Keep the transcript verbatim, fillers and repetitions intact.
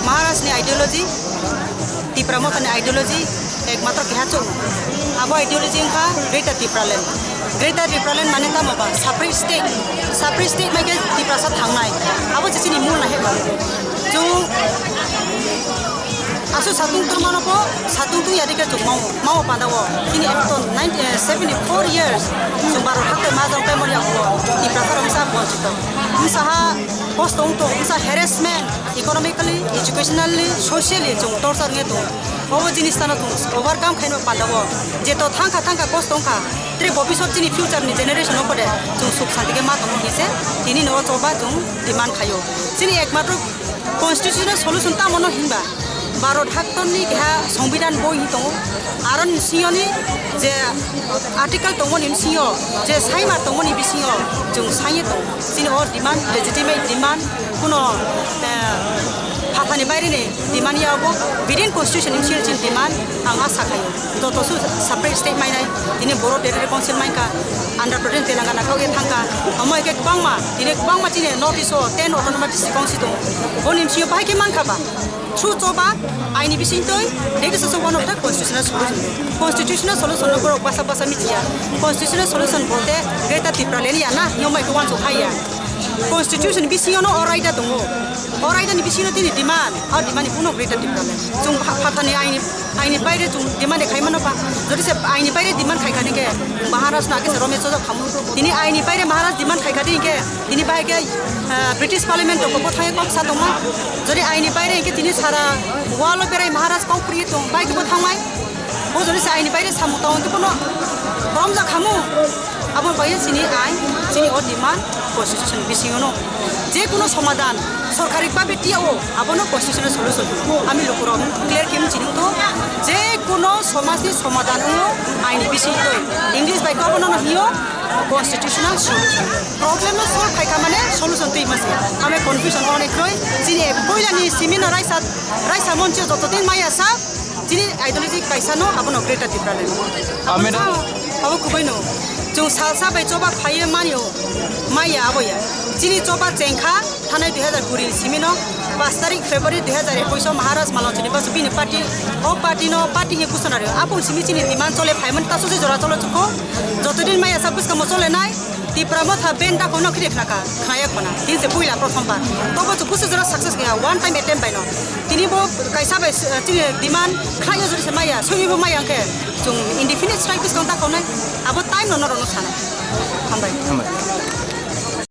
Maharaj ni ideology, Tipra Motha ni ideology, ekmatro keha chwng. Abo ideology wngkha Greater Tipraland. Greater Tipraland mane tamo ba? Separate state. Separate state mai khe Tiprasa thangnai. Abo se chini mul nai heba. Chwng aswk satung tongmano bo, satung tong ya dikhe chwng mau, mau panda o. Chini ekton nine, eh, seventy four years. Chwng baro hakhe ma jang tei mori ako. Tiprasa rok sa bonchito. Msa ha kosto wngtong, msa harassment, economically, educationally, socially chwng torture wngya tongo. Obo jinis tano chwng overcome khaino panda o. Je to thangkha thangkha kosto wngkha. Tre bobisot chini future ni generation o pore chwng suk santi khe ma tongmo hinse tini no choba chwng demand khaio. Chini ekmatro constitutional solution tamo no hinba. Bharat haktorni keha Songbidan boi hi tongo. Aroni bisingo ni je article tongmoni bisingo, je saima tongmoni bisingo chwng saiye tongo. Chini o demand, legitimate demand, kuno, eh, phathani baire ni demand ya bo, within constitution ni bisingo chini demand ang asa khaio. Joto su separate state mainai, tini Boro Territory Council mankha, Andhra Pradesh, Telangana khogwi thangkha. Omo hai khe kwbangma, tini kwbangma chini North East o ten autonomous district council tongo. Boni bisingo bahai khe mankha ba. Su choba aini bisingtwi, that is also one of the constitutional solution. Constitutional solution no borok basa basa michiya. Constitutional solution bolte Greater Tipraland ya na, yomai ko wanso haiya. Constitution bisingo no o raida tongo. O raida ni bisingo tini demand, o demand ni kuno Greater Tipraland. Chwng pha-, phathani aini, aini baire chwng demand khai mano ba. Jodi se aini baire demand khai kha hingke, Maharaj no age se romya chojak khamu. Tini aini baire Maharaj demand khai kha hingke, tini bahai khe, ah, British Parliament rok bo thangwi kok sa tongma. Jodi aini baire hingke tini sara world o berai Maharaj kok pri tong, bai khe bo thangmai. Bo jodi se aini baire samung tong hingke bono romjak khamu. Abo bai chini ain, chini o demand constitution bisingo no. Je kuno somadan sorkari babe tiya o, abono constitutional solution. Ami lukurok clear khe chini to, je kuno somajni somadan o aini bisingtwi. English bai ko abono no hiyo constitutional solution. Problem no solve khai kha mane solution twi mase. Ame confusion onek roi. Chini poila ni simi no raisa, raisa monchi joto din maya sa. Chini ideology kaisa no abono Greater Tipraland. Ah, madam. Abo kubai no. Chwng salsa bai choba phaiye mani o. Maya abo ya. Chini choba chengkha. Thanai dui hazar kuri ni simi no, paanch tarik February dui hazar ekush o Maharaj Malonchuni basu bini party, o party no party ni kusana rio. Apung simi chini demand chole phaimani tasu se jora cholo chuko. Joto din maya sa buskamo chole nai, Tipra Motha ben da kono khide khnaka, khnaya khona. Tin se puila prothom bar. Tobo chu busu jora success kaya, one time attempt bai no. Tini bo kaisa bai, eh, chini demand khnaya jori se maya, sumi bo maya angke. Chung indefinite strike buskang da konai. Abo time no no rono sana. Hambai. Hambai.